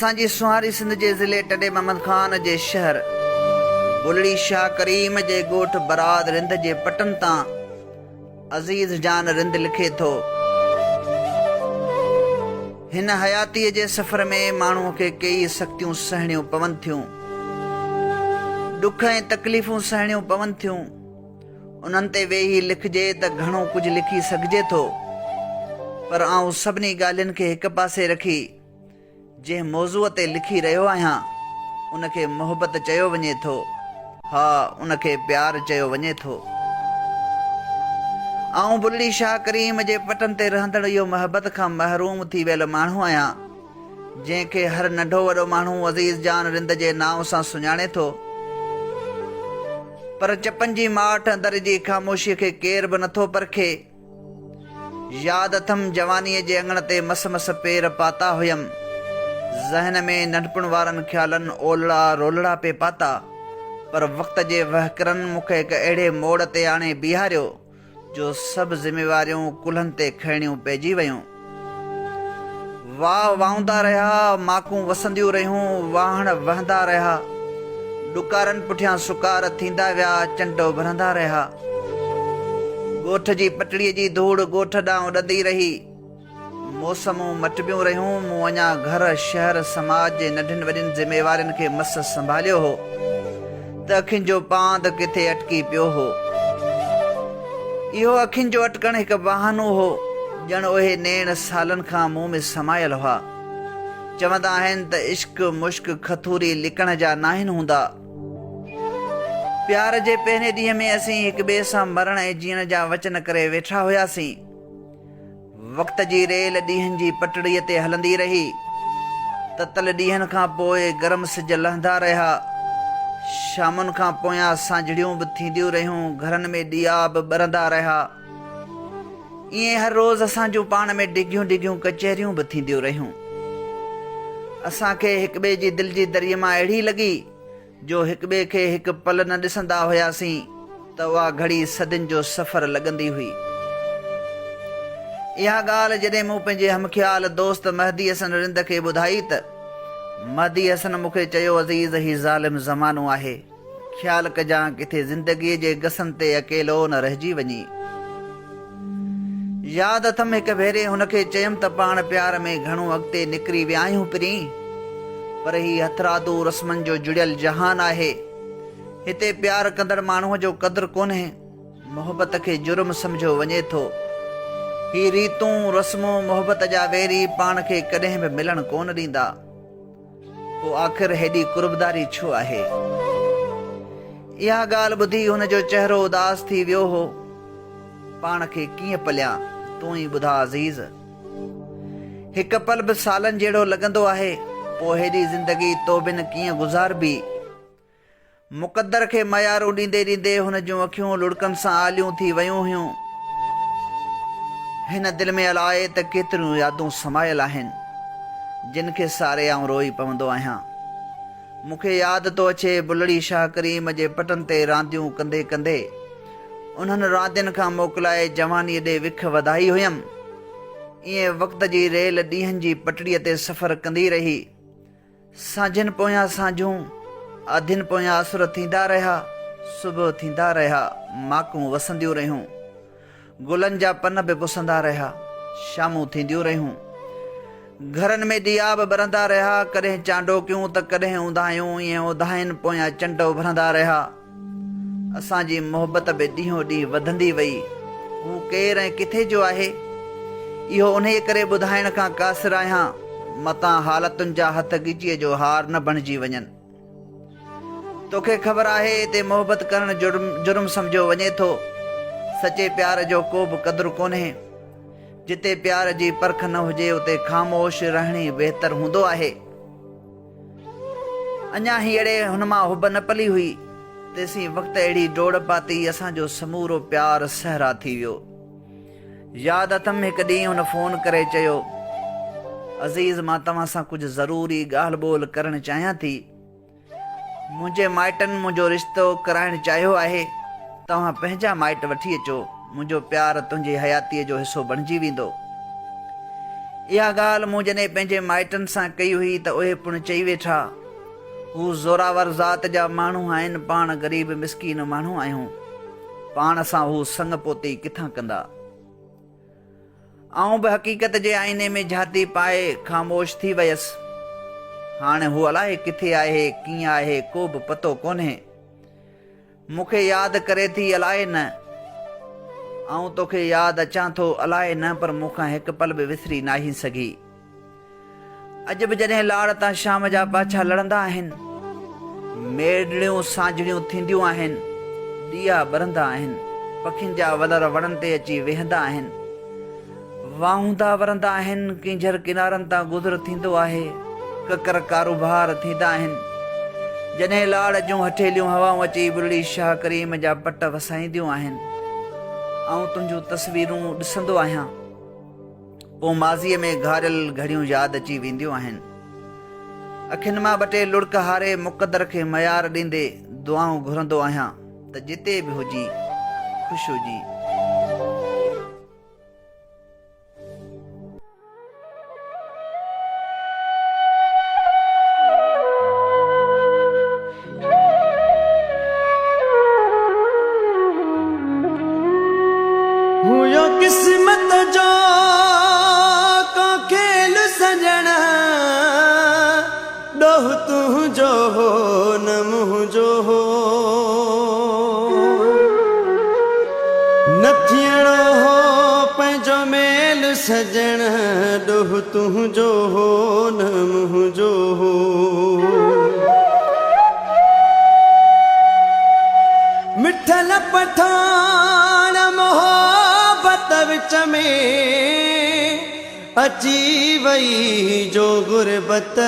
اسان جي سونهاري سنڌ جي ضلعي ٽنڊي محمد خان جي شهر بلڙي شاهه ڪريم جي ڳوٺ براد رند جي پٽن تان عزيز جان رند لکي ٿو. هن حياتيء جي سفر ۾ ماڻهوء کي ڪيئي سختيون سهڻيون پون ٿيون. ڏک ۽ تڪليفون سهڻيون پون ٿيون. انهن تي ويهي لکجي ته گهڻو ڪجهه لکي سگهجي ٿو، پر آئون سڀني ڳالهين کي هڪ پاسي رکي جنهن موضوع تي لکي رهيو آهيان، ان کي محبت چيو وڃي ٿو. ها، ان کي پيار چيو وڃي ٿو. آئون بلڙي شاهه ڪريم جي پٽن تي رهندڙ اهو محبت کان محروم ٿي ويل ماڻهو آهيان، جنهن کي هر ننڍو وڏو ماڻهو عزيز جان رند جي نانء سان سڃاڻي ٿو. پر چپن جي ماٺ اندر جي خاموشيء کي ڪير به نٿو پرکي. ياد اٿم جوانيء جي اڱڻ تي مس مس پير پاتا هيم. ذهن ۾ ننڍپڻ وارن خيالن اولڙا رولڙا پئي پاتا. پر وقت جي وهڪرن مون کي هڪ اهڙي موڙ تي آڻي بيهاريو، جو سڀ ذميواريون ڪلهن تي کڻڻيون پئجي ويون. واء واهوندا رهيا، ماڪون وسنديون رهيون، واهڻ وهندا رهيا. ڏڪارن پٺيان سڪار ٿيندا ويا، چنڊ اڀرندا رهيا. ڳوٺ جي پٽڙيء جي ڌوڙ ڳوٺ ڏانهن اڏندي رهي. موسمون مٽبيون رهيون، مون اڃا گهر، شهر، سماج جي ننڍين وڏين ذميوارين کي مس سنڀاليو هو ته اکين جو پاند ڪٿي اٽڪي پيو هو. اهو اکين جو اٽڪڻ هڪ بهانو هو، ڄڻ اهي نيڻ سالن کان مون ۾ سمايل هئا. چوندا آهن ته عشق مشڪ کٿوري لڪڻ جا ناهن هوندا. پيار جي پهرين ڏينهن ۾ اسين هڪ ٻئي سان مرڻ ۽ جيئڻ جا وچن ڪري ويٺا هياسين. وقت جي ريل ڏينهن جي پٽڙيء تي هلندي رهي. تتل ڏينهن کان پوء گرم سج لهندا رهيا. شامن کان پويان سانجهڙيون به ٿينديون رهيون، گهرن ۾ ڏيئا به ٻرندا رهيا. ائين هر روز اسان جون پاڻ ۾ ڊگهيون ڊگهيون ڪچهريون به ٿينديون رهيون. اسان کي هڪٻئي جي دل جي دريء مان اهڙي لڳي، جو هڪٻئي کي هڪ پل نه ڏسندا هياسين ته اها گهڙي صدين جو سفر لڳندي هئي. اها ڳالهه جڏهن مون پنهنجي همخيال دوست مهدي حسن رند کي ٻڌائي ته مهدي حسن مون کي چيو عزيز هي ظالم زمانو آهي، خيال ڪجان ڪٿي زندگيء جي گسن تي اڪيلو نه رهجي وڃين. ياد اٿم هڪ ڀيري هن کي چيم ته پاڻ پيار ۾ گهڻو اڳتي نڪري ويا آهيون پرين، پر هي هٿرادو رسمن جو جڙيل جهان آهي. هتي پيار ڪندڙ ماڻهوء جو قدر ڪونهي. محبت کي جرم سمجهيو وڃي ٿو. هي ريتون، رسمون محبت جا ويري پاڻ کي ڪڏهن به ملڻ ڪونه ڏيندا. پوء آخر هيڏي قربداري ڇو آهي؟ اها ڳالهه ٻڌي هن جو چهرو اداس ٿي ويو هو. پاڻ کي ڪيئن پليان، تون ئي ٻڌاء عزيز. هڪ پل به سالن جهڙو لڳندو آهي، پوء هيڏي زندگي تو بن ڪيئن گذاربي؟ مقدر کي ميارون ڏيندي ڏيندي هن جون اکيون لڙڪن سان آليون ٿي ويون هيون. هن دل ۾ الائي ته ڪيتريون يادون سمايل آهن، جن کي ساري آئون روئي پوندو آهيان. مون کي ياد ٿو اچي بلڙي شاهه ڪريم جي پٽن تي رانديون ڪندي ڪندي، انهن راندين کان موڪلائي جوانيء ڏي وک وڌائي هيم. ائين وقت جي ريل ڏينهن جي پٽڙيء تي سفر ڪندي رهي. سانجهين پويان سانجهون، آڌين پويان اسر ٿيندا رهيا، صبح ٿيندا رهيا، ماڪون وسنديون رهيون، گلن جا پن به پسندا رهيا، شامون ٿينديون رهيون، گهرن ۾ ڏيئا به ٻرندا رهيا، ڪڏهن چانڊوڪيون ته ڪڏهن اونداهيون، ائين اونداهين پويان چنڊ اڀرندا رهيا. اسان جي محبت به ڏينهون ڏينهن وڌندي وئي. هو ڪير ۽ ڪٿي جو آهي؟ اهو انهيء ڪري ٻڌائڻ کان قاصر آهيان، متان حالتن جا هٿ ڳچيء جو هار نه بڻجي وڃن. توکي خبر آهي، هتي محبت ڪرڻ جرم سمجهيو وڃي ٿو. سچي پيار جو ڪو به قدر ڪونهي. جتي پيار جي پرک نه هجي، اتي خاموش رهڻ ئي بهتر هوندو آهي. اڃا هينئڙي هن مان حب نه پلي هئي، تيسين وقت اهڙي ڊوڙ پاتي، اسان جو سمورو پيار صحرا ٿي ويو. ياد اٿم هڪ ڏينهن هن فون ڪري چيو، عزيز مان توهان سان ڪجهه ضروري ڳالهه ٻولهه ڪرڻ چاهيان ٿي. منهنجي مائٽن منهنجو رشتو ڪرائڻ چاهيو آهي، توهان پنهنجا مائٽ وٺي اچو، منهنجو پيار تنهنجي حياتيء جو حصو بڻجي ويندو. اها ڳالهه مون جڏهن پنهنجي مائٽن سان ڪئي هئي ته اهي پڻ چئي ويٺا، هو زوراور ذات جا ماڻهو آهن، پاڻ غريب مسڪين ماڻهو آهيون، پاڻ سان هو سڱ پوتي ڪٿان ڪندا؟ آئون به حقيقت جي آئيني ۾ جهاتي پائي خاموش ٿي ويس. هاڻي هو الائي ڪٿي آهي، ڪيئن آهي، ڪو به پتو ڪونهي. مون کي ياد ڪري ٿي الائي نه. آئون توکي ياد اچان ٿو الائي نه پر مون کان هڪ پل به وسري ناهين سگهي. اڄ به جڏهن لاڙ تان شام جا پاڇا لڙندا آهن، ميڙڙيون سانجهڙيون ٿينديون آهن، ڏيئا ٻرندا آهن، پکين جا ولر وڻن تي اچي ويهندا آهن، واهوندا ورندا آهن، ڪينجهر ڪنارن تان گذر ٿيندو آهي، ڪڪر ڪاروبار ٿيندا آهن. جڏهن لاڙ جون هٺيليون هوائون اچي بلڙي شاهه ڪريم جا پٽ وسائينديون آهن، آئون تنهنجون تصويرون ڏسندو آهيان. پوء ماضيء ۾ گهاريل گهڙيون ياد اچي وينديون آهن. اکين مان ٻه ٽي لڙڪ هاري مقدر کي ميار ڏيندي دعائون گهرندو آهيان ته جتي به هجين خوش هجين. هيو قسمت جو ڪو کيل سڄڻ، ڏوهه تنهنجو هو نه منهنجو هو. نه ٿيڻو هو پنهنجو ميل سڄڻ، ڏوهه تنهنجو هو نه منهنجو هو. مٺل پٺاڻ محبت وچ ۾ اچي وئي جو غربت.